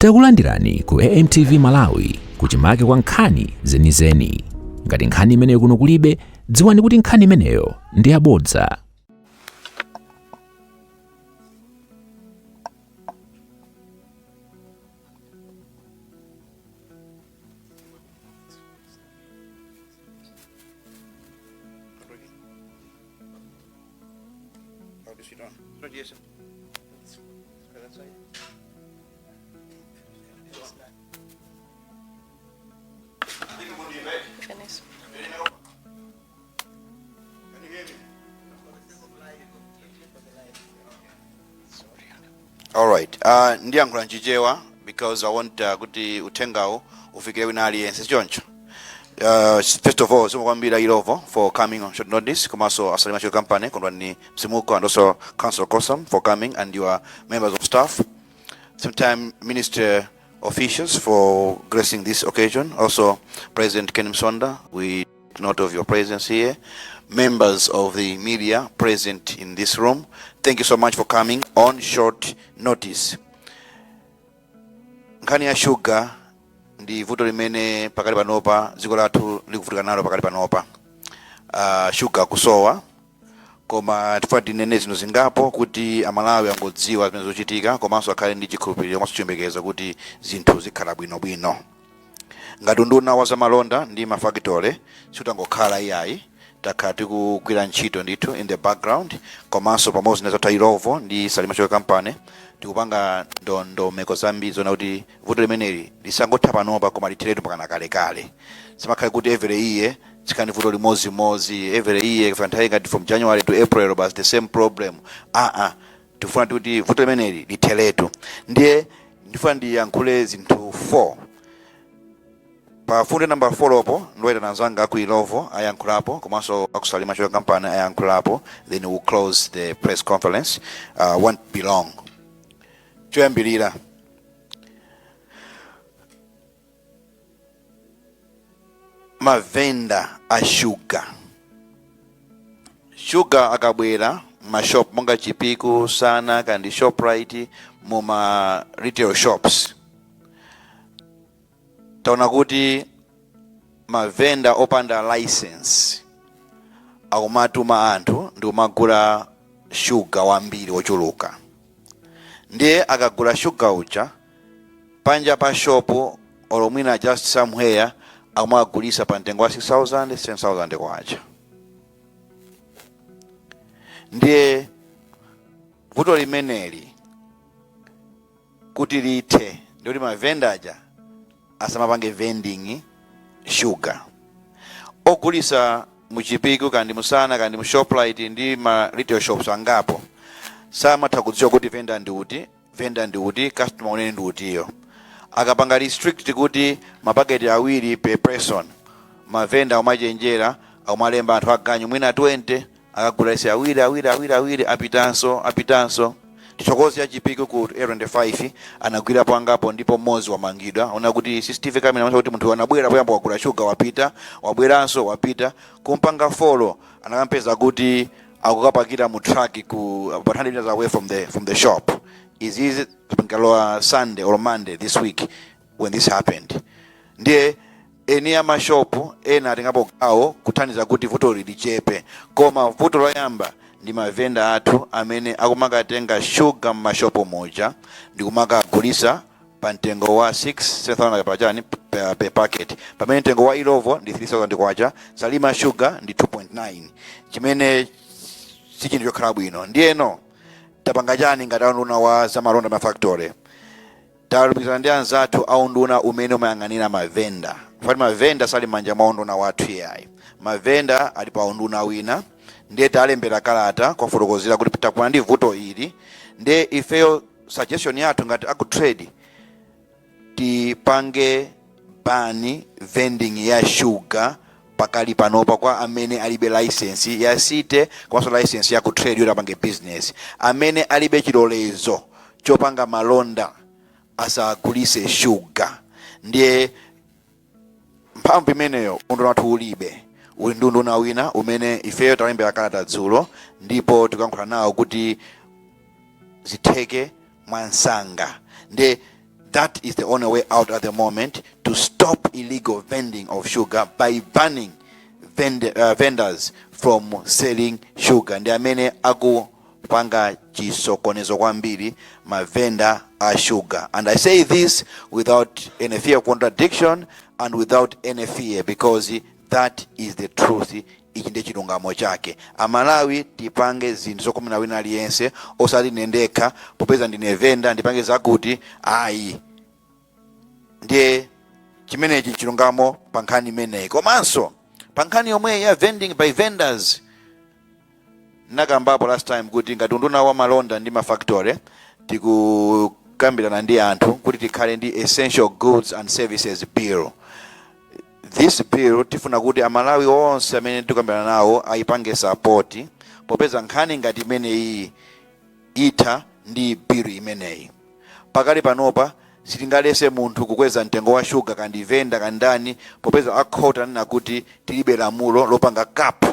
Takulandirani ku AMTV Malawi, kuchimake kwa nkhani zenizeni. Ngati nkhani imeneyo kuno kulibe, dziwani kuti nkhani imeneyo ndi yabodza. Finish. All right. Ndiyankhula nchichewa because I want kuti uthengawo ufikire wina aliyense, choncho. First of all, zikomo kwambiri Illovo for coming on short notice, komanso a Salima Sugar Company, Kondwani Msimuko, and also Councillor Kosam for coming, and your members of staff. Same time, Minister officials for gracing this occasion. Also, President Ken Msonda, we take note of your presence here. Members of the media present in this room, thank you so much for coming on short notice. Nkhani ya sugar ndi vuto limene pakali panopa dziko lathu likuvutika nalo pakali panopa. Sugar kusowa, koma tifuna tinene zinthu zingapo kuti Amalawi angodziwa zimene zochitika, komanso akhale ndi chikhulupiriro komanso chiyembekezo kuti zinthu zikhala bwinobwino. Ngati unduna wa zamalonda ndi mafakitole, sitangokhala iyayi, takhala tikugwira ntchito ndithu in the background, komanso pamodzi ndi zathu Illovo ndi Salima Sugar Company, tikupanga ndondomeko zambiri zona kuti vuto limeneli lisangotha panopa, koma litheretu mpakana kalekale. Simakhale kuti every year tsikani vuto limozimozi, every year kufika nthawi ngati from January to April, but the same problem. Aa, tifuna kuti vuto limeneli litheretu. Ndiye ndifuna ndiyankhule zinthu 4 pa fundo number 4 po. Ndiwaitana anzanga aku Illovo ayankhulapo, komanso aku Salima Sugar Company ayankhulapo, then we'll close the press conference. Won't be long. Choyambirira, mavenda a sugar. Sugar akabwera mashop monga Chipiku, Sana kandi Shoprite, muma retail shops, taona kuti mavenda opanda license akumatuma anthu ndi kumagula shuga wambiri wochuluka. Ndiye akagula shuga uja panja pa shopu or mwina just somewhere, akumagulisa pa mtengo wa 6000, 7000 kwacha. Ndiye vuto limeneli kuti lithe, ndikuti mavenda aja asamapange vending sugar. Ogulisa muChipiku kandi muSana kandi mu Shoprite ndi ma retail shops angapo samatha kudziwa kuti venda ndi uti, venda ndi uti, customer unene ndi utiyo. Akapanga restrict kuti mapaketi awiri per person, mavenda amachenjera, akumalemba anthu aganyu mwina 20, akagula ise awiri, awiri, awiri, awiri, apitanso, apitanso. Tithokoze aChipiku ku A25, anagwirapo angapo ndipo mmodzi wamangidwa. Ona kuti CCTV camera amaona kuti munthu anabwera poyamba, wagula shuga, wapita, wabweranso, wapita. Kumpanga follow, anakampeza kuti akukapakira mu truck ku about 100 meters away from the shop. Izizi zipangalowa Sunday or Monday this week when this happened. Ndiye eni amashopu ena atengapo gawo kuthandiza kuti vutoli lichepe, koma vuto loyamba ndi mavenda athu amene akumakatenga shuga mmashopu muja ndi kumakagulisa pa mtengo wa 6 7000 pachani per packet, pamene mtengo wa Illovo ndi 3000 kwacha, Salima Sugar ndi 2.9, chimene si chinthu chokhala bwino. Ndiyeno tapanga chani ngati aunduna wa zamalonda mafactory? Talumikizana ndi anzathu aunduna umene umayang'anira mavenda, fati mavenda sali m'manja mwa unduna wathu iyayi, mavenda ali pa unduna wina. Ndiye talembera kalata kwafotokozera kuti takumana ndi vuto ili. Ndiye ifeyo suggestion yathu ngati aku trade, tipange ban vending ya sugar pakali panopa kwa amene alibe license ya city komanso license ya ku trade yoti apange business. Amene alibe chilolezo chopanga malonda asagulise sugar. Ndiye mphamvu imeneyo unduna wathu ulibe, uli ndi unduna wina umene ifeyo talembera kalata dzulo, ndipo tikuyankhula nawo kuti zitheke mwansanga. Ndiye That is the only way out at the moment to stop illegal vending of sugar by banning vendors from selling sugar. Ndi amene akupanga chisokonezo kwambiri, mavenda a sugar. And I say this without any fear of contradiction and without any fear, because that is the truth. Ichi ndi chilungamo chake. Amalawi, tipange zinthu zokomera wina aliyense, osati ine ndekha, popeza ndine venda ndipange zakuti, ayi. Ndiye chimenechi chilungamo pa nkhani imeneyi. Komanso pa nkhani yomwe ya vending by vendors, nakambapo last time kuti ngati unduna wa malonda ndi mafactory tikukambirana ndi anthu kuti tikhale ndi Essential Goods and Services Bill. This bill tifuna kuti Amalawi onse amene tikukambirana nawo ayipange support, popeza nkhani ngati imeneyi itha ndi bill imeneyi. Pakali panopa sitingalese munthu kukweza mtengo wa shuga, kandi venda kandani, popeza akhota anena kuti tilibe lamulo lopanga cap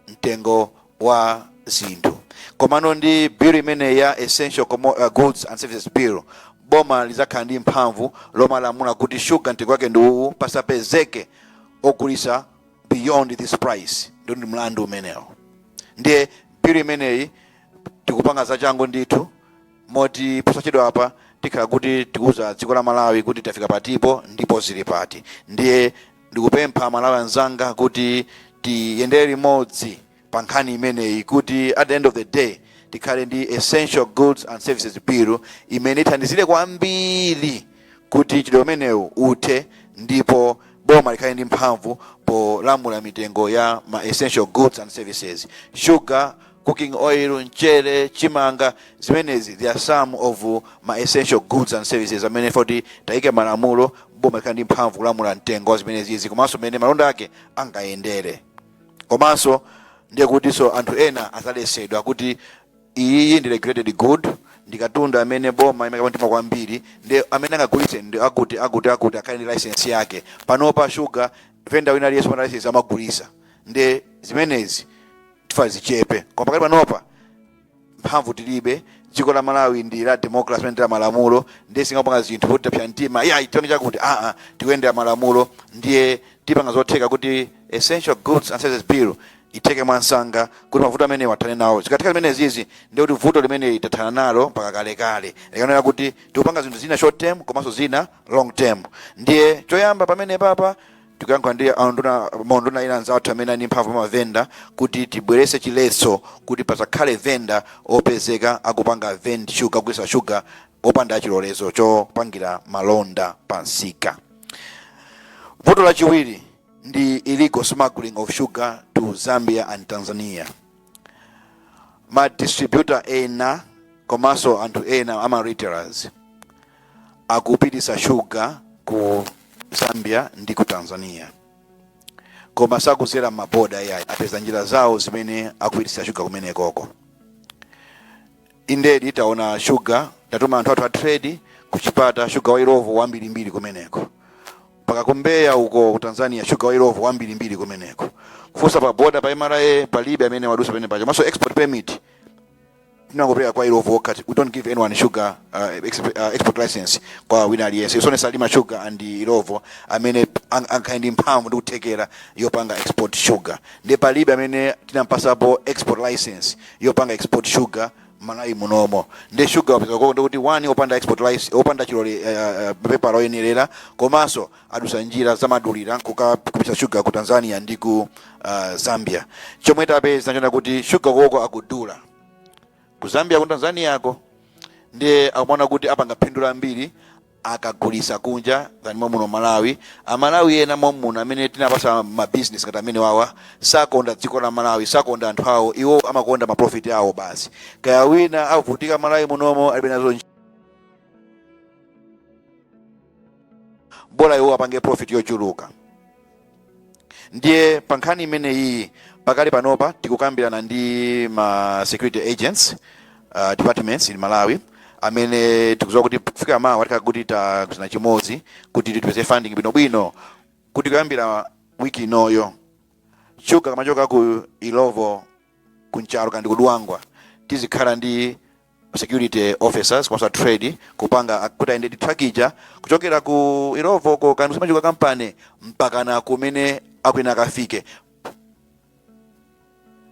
mtengo wa zinthu. Komano ndi bill imeneyi ya Essential Goods and Services Bill, boma lizakhala ndi mphamvu lomalamula kuti shuga mtengo wake ndi uwu, pasapezeke ogulisa beyond this price, ndio ndi mlandu umenewo. Ndiye bill imeneyi tikupanga zachangu ndithu, moti posachedwa apa tikhala kuti tikuuza dziko la Malawi kuti tafika patipo ndipo zili pati. Ndiye ndikupempha Malawi anzanga kuti tiyendere limodzi pa nkhani imeneyi, kuti at the end of the day tikhale ndi Essential Goods and Services Bill imene ithandizire kwambiri kuti mchitidwe umenewu uthe, ndipo boma likhale ndi mphamvu polamula mitengo ya ma essential goods and services: sugar, cooking oil, mchere, chimanga. Zimenezi, they are some of ma essential goods and services amene foti tayike malamulo, boma likhale ndi mphamvu kulamula mtengo wa zimenezizi, komanso mmene malonda ake angayendere. Komanso ndiye kutinso anthu ena azalesedwa kuti iyi ndi regulated good, ndi katundu amene boma imayika mtima kwambiri, ndi amene angagulitse ndi akuti akuti akuti akhale ndi license yake. Panopa sugar, venda wina aliyense pana license amagulisa. Ndi zimenezi tifa zichepe, koma pakati panopa mphamvu tilibe. Dziko la Malawi ndi la democracy, ndi la malamulo, ndiye singapanga zinthu kuti tapsa mtima, ya tione chakuti aa, tikuyendera malamulo. Ndiye tipanga zotheka kuti Essential Goods and Services Bill itheke mwansanga, kuti mavuto amene wathane nawo. Zikatheka zimene zizi, ndiye kuti vuto limene tathana nalo mpaka kalekale. Likanena kuti tikupanga zinthu zina short term komanso zina long term. Ndiye choyamba pamene papa tikuyankhula ndi anduna, maunduna ina anzathu amene ali mphamvu mavenda, kuti tibwerese chiletso kuti pasakhale venda opezeka akupanga vend sugar, kugulitsa sugar opanda chilolezo chopangira malonda pa msika. Vuto lachiwiri ndi illegal smuggling of sugar to Zambia and Tanzania. Ma distributor ena komanso anthu ena ama retailers akupitisa sugar ku Zambia ndi ku Tanzania, koma sakuzera maboda yayi, apeza njira zawo zimene akupitisa shuga kumenekoko. Indedi taona shuga, tatuma anthu athu a trade kuchipata, shuga wa Illovo wambirimbiri kumeneko, mpaka kumbeya uko ku Tanzania, shuga wa Illovo wambirimbiri kumeneko. Kufunsa pa boda pa MRA, palibe amene wadusa pamene paja. Komanso export permit tinangopereka kwa Illovo okha. We don't give anyone sugar export license kwa wina aliyense. It's only Salima Sugar and Illovo amene ankhale ndi mphamvu ndi kuthekera yopanga export sugar. Ndi palibe amene tinampasapo export license yopanga export sugar Malawi munomo. Ndi sugar wapeza koko ndikuti one, opanda export license, opanda chilole, pepala oyenerera, komanso adusa njira zamadulira kupita sugar ku Tanzania ndi ku Zambia. Chomwe tapeza nchona kuti sugar koko akudula ku Zambia, ku Tanzania ako, ndiye akumaona kuti apanga phindu lambiri akagulisa kunja than momuno Malawi. Amalawi ena momuno amene tinapasa ma business ngati amene wawa sakonda dziko la Malawi, sakonda anthu awo, iwo amakonda ma profit awo basi. Kaya wina avutika Malawi munomo alibe nazo, bola iwo apange profit yochuluka. Ndiye pa nkhani imeneyi, pakali panopa tikukambirana ndi ma security agents, departments in Malawi, amene tikudziwa kuti kufika mawa tikhala kuti tagwirizana chimodzi kuti tipeze funding bwinobwino, kuti kuyambira wiki inoyo shuga kamachoka ku Illovo, ku Nchalo kandi ku Dwangwa, tizikhala ndi security officers komanso a trade kupanga kuti ayende ndi truck ija kuchokera ku Illovo ko kaya Salima Sugar Company mpakana kumene akuyenera akafike,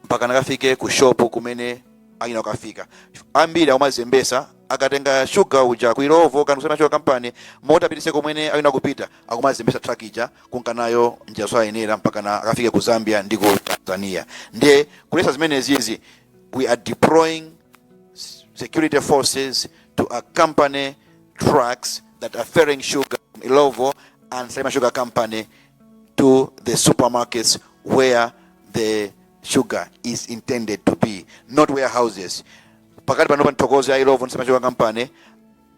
mpakana akafike ku shop kumene akuyenera kukafika. Ambiri akumazembesa akatenga sugar uja ku Illovo kaya Salima Sugar Company, moti apitise kumene akuyenera kupita, akumazembesa truck ija kunka nayo njira zosayenera mpakana akafike ku Zambia ndi ku Tanzania. Ndiye kulesa zimenezizi, we are deploying security forces to accompany trucks that are ferrying sugar from Illovo and Salima Sugar Company to the supermarkets where the sugar is intended to be, not warehouses. Pakati panopa nthokoze a Illovo ndi Salima Sugar Company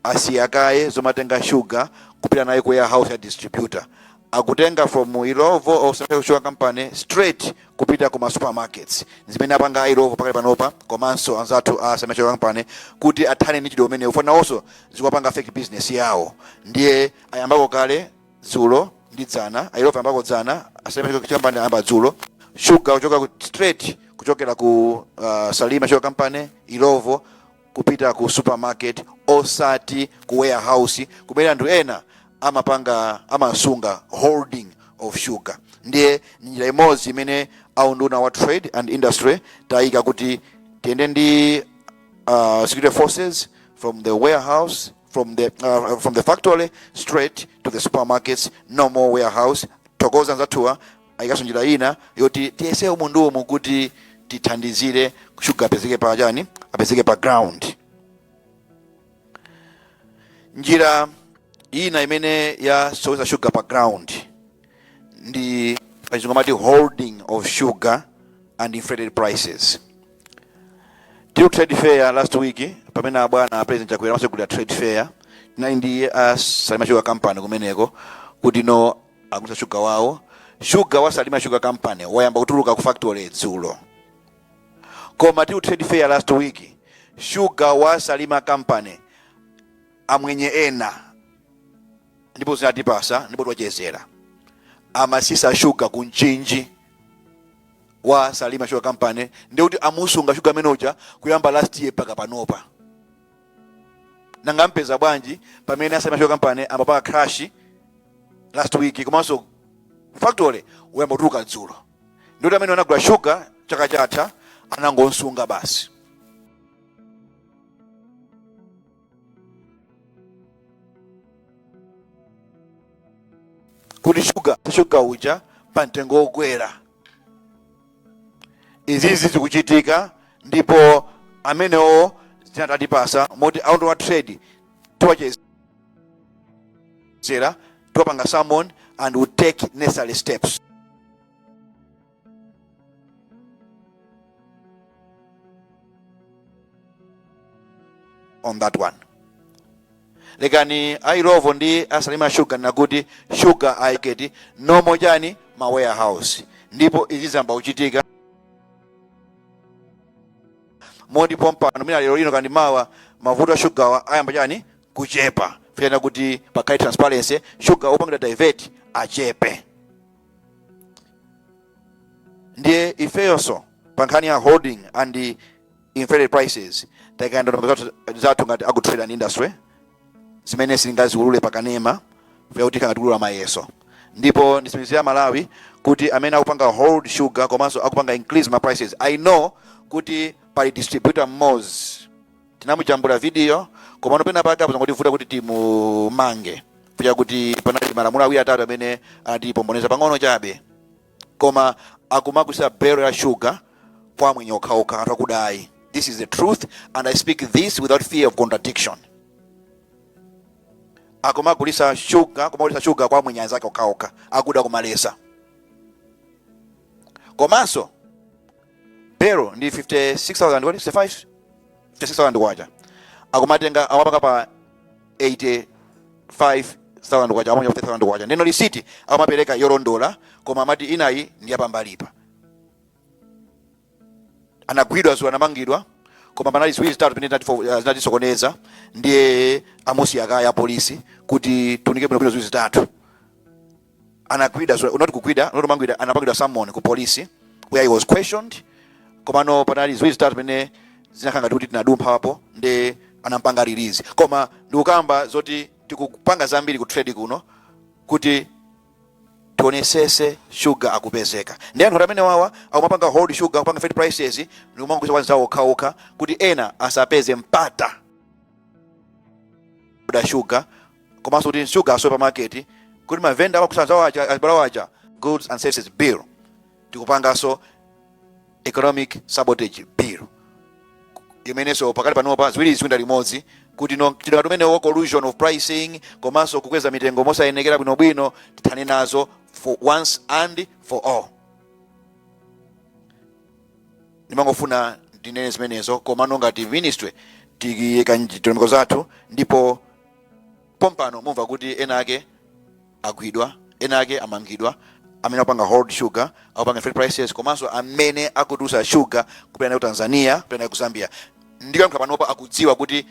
asiya kaye zomatenga sugar kupita naye ku warehouse ya distributor. Akutenga from Illovo or Salima Sugar Company straight kupita ku ma supermarkets, zimene apanga a Illovo pakali panopa komanso anzathu a Salima Sugar Company kuti athane ndi mchitidwe umenewu, chifukwa nawonso zikuwapanga affect business yawo. Ndiye ayambako kale dzulo ndi dzana, a Illovo ayambako dzana, a Salima Sugar Company ayamba dzulo, sugar kuchoka straight kuchokera ku Salima Sugar Company, Illovo, kupita ku supermarket, osati ku warehouse kumene anthu ena amapanga, amasunga, holding of sugar. Ndiye njira imodzi imene aunduna wa Trade and Industry tayika kuti tiyende ndi security forces from the warehouse, from the factory straight to the supermarkets, no more warehouse. Thokoza anzathuwa ayikanso njira ina yoti tiyese umu ndi umu kuti tithandizire shuga apezeke pa chani, apezeke pa ground. Njira ina imene yasowetsa shuga pa ground ndi pachizungu amati holding of sugar and inflated prices. Tili ku trade fair last week, pamene abwana President Chakwera amasegulira trade fair, tinali ndi a Salima Sugar Company kumeneko kuti no agulitsa shuga wawo. Shuga wa Salima Sugar Company wayamba kutuluka ku factory dzulo, koma tili ku trade fair last week, shuga wa Salima Company amwenye ena, ndipo zinatipasa ndipo twachezera, amasisa shuga ku Mchinji wa Salima Sugar Company, ndikuti amusunga shuga amene uja kuyamba last year mpaka panopa. Nanga mpeza bwanji pamene a Salima Sugar Company amapanga crash last week, komanso factory uyamba kutuluka dzulo? Ndikuti amene anagula shuga chaka chatha anangonsunga basi. Kuti shuga uja pa mtengo wokwera. Izizi zikuchitika ndipo amenewo zinatipasa moti aunduna wa trade tiwachezera, tiwapanga summon and will take necessary steps. On that one, lekani a Illovo ndi a Salima Sugar nakuti sugar ayiketi no more chani, ma warehouse. Ndipo izi zamba kuchitika moti pompano mina lero lino kandi mawa mavuto a sugar ayamba chani, kuchepa, fena kuti pakhale transparency, sugar opangidwa divert achepe. Ndiye ifeyonso pa nkhani ya holding and inflated prices tayika ndondomeko zathu ngati aku Trade and Industry zimene sitingaziulule pakanema kuti kangatiulula mayeso. Ndipo nditsimikizira Malawi kuti amene akupanga hold sugar komanso akupanga increase ma prices, I know kuti pali distributor mmodzi tinamujambula video, komano pena pake apo zangotivuta kuti timumange kuja kuti panali malamulo awiri atatu amene anatipomboneza pang'ono chabe, koma akumagulitsa belo ya sugar kwa amwenye okhaokha, anthu akudayi. This is the truth and I speak this without fear of contradiction. Akumagulitsa sugar, kumagulitsa sugar kwa amwenye anzake okhaokha akuda kumalesa. Komanso belo ndi 56,000, what, 65, 56,000 kwacha, akumatenga amapanga pa 85,000 kwacha, amanya 50,000 kwacha. Ndeno lisiti amapereka yolondola, koma amati inayi ndi yapambalipa. Anagwidwa zuwa, anamangidwa, koma panali ziwiri zitatu pamene zinatisokoneza. Ndiye amusiya kaya polisi kuti tiunike bwinobwino ziwiri zitatu. Anagwidwa zuwa, not kugwidwa, not kumangidwa, anapangidwa summon ku polisi where he was questioned, komano panali ziwiri zitatu pamene Zinakhala ngati kuti tinadumphapo ndi anampanga release, koma ndikukamba zoti tikupanga zambiri ku trade kuno kuti tionesese sugar akupezeka. Ndi anthu amene wawa akumapanga hold sugar, kupanga inflate prices ndikumangogulitsa kwa anzawo okhaokha kuti ena asapeze mpata da sugar, komanso kuti sugar asowe pa market, kuti mavenda amagulitsa anzawo aja, azibale aja. Goods and Services Bill, tikupanganso Economic Sabotage Bill imenenso pakali panopa ziwiri zikuyenda limodzi, kuti no chidakati umenewo, collusion of pricing komanso kukweza mitengo mosayenekera bwinobwino, tithane nazo for once and for all. Ndimangofuna ndinene zimenezo, komano ngati ministry tikiyika ndondomeko zathu, ndipo pompano mumva kuti ena ake agwidwa, ena ake amangidwa, amene akupanga hold sugar, akupanga inflate prices, komanso amene akutulutsa sugar kupita nayo ku Tanzania, kupita nayo ku Zambia. Ndikuyankhula panopa akudziwa kuti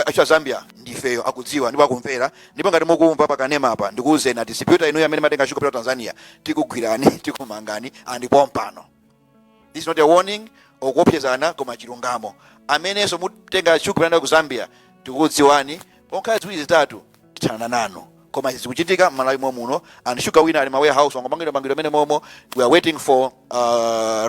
acha Zambia ndifeyo, akudziwa ndipo akumvera. Ndipo ngati mukumva pakanema apa, ndikuwuzeni a distributor inuyo amene matenga sugar kupita ku Tanzania, tikugwirani, tikumangani, and pompano. This is not a warning or kuopsezana, koma chilungamo. Amenenso mutenga sugar kupita ku Zambia, tikukudziwani. Ponkhala ziwiri zitatu tithana nanu, koma izi zikuchitika m'Malawi momuno, and sugar wina ali ma warehouse wangomangidwa mangidwa amene momo. We are waiting for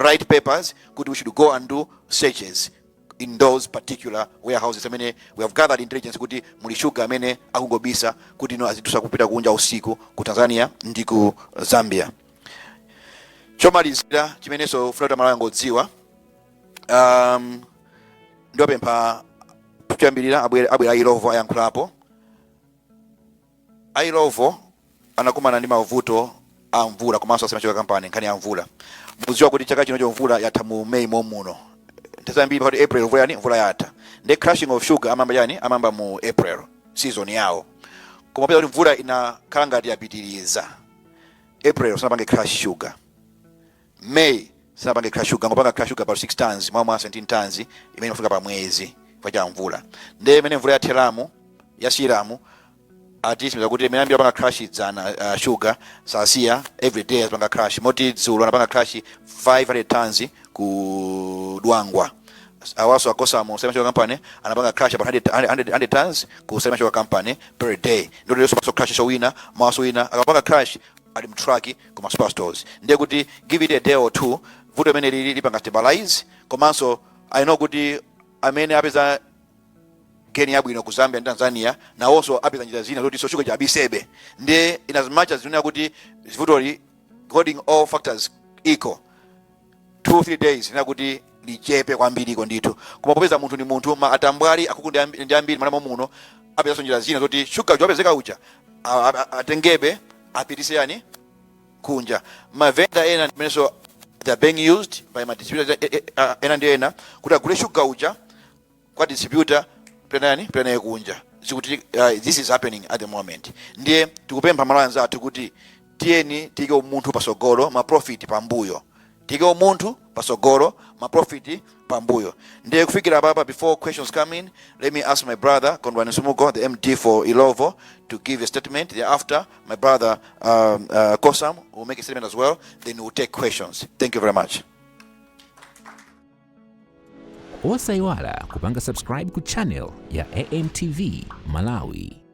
right papers kuti we should go and do searches in those particular warehouses amene we have gathered intelligence kuti muli sugar amene akungobisa kuti no azitusa kupita kunja usiku ku Tanzania ndi ku Zambia. Chomalizira chimenenso funa kuti Amalawi angodziwa, ndiwapempha choyambirira abwera Illovo ayankhulapo. A Illovo anakumana ndi mavuto a mvula komanso a Salima Sugar Company. Nkhani ya mvula, mukudziwa kuti chaka chino mvula yatha mu May momuno. Nthawi zambiri pakati April mvula yani, mvula yatha, ndi crushing of sugar amamba yani, amamba mu April season yawo. Koma peza kuti mvula inakhala ngati yapitiriza, April sanapange crush sugar, May sanapange crush sugar, ngopanga crush sugar about 6 tons mwamwa 17 tons imene imafika pa mwezi chifukwa cha mvula. Ndi imene mvula yatheramu, yasiyiramu, atisimiza kuti imene ambiri apanga crush dzana sugar sasiya, every day azipanga crush, moti dzulo anapanga crush 500 tons ku Dwangwa. Awaso a Kosamu, Salima Sugar Company, anapanga crush about 100, 100, 100 tons ku Salima Sugar Company per day. Ndoti leso paso crush so wina mawaso wina akapanga crush ali m'truck kuma superstores. Ndiye kuti give it a day or two, vuto imene lili lipanga stabilize. Komanso I know kuti amene apeza gain yabwino ku Zambia ndi Tanzania nawonso apeza njira zina zoti so sugar abisebe. Ndiye in as much as zinena kuti vutoli, holding all factors equal, 2 3 days ina kuti lichepe kwambiriko ndithu. Koma popeza munthu ni munthu, ma atambwali akuku ndi ambiri malamo muno, apezanso njira zina zoti sugar uja wapezeka uja atengebe apitise yani kunja. Mavenda ena ndimenenso they are being used by ma distributors ena ndi ena kuti agule sugar uja kwa distributor pena yani pena naye kunja. Zikuti this is happening at the moment. Ndiye tikupempha Malawi anzathu kuti tiyeni tiyike umunthu pasogolo, ma profit pambuyo. Tiyike umunthu pasogolo, ma profit pambuyo. Ndiye kufikira papa, before questions come in, let me ask my brother Kondwani Sumuko, the MD for Illovo, to give a statement. Thereafter my brother Kosam will make a statement as well, then we'll take questions. Thank you very much. Osayiwala kupanga subscribe ku channel ya AMTV Malawi.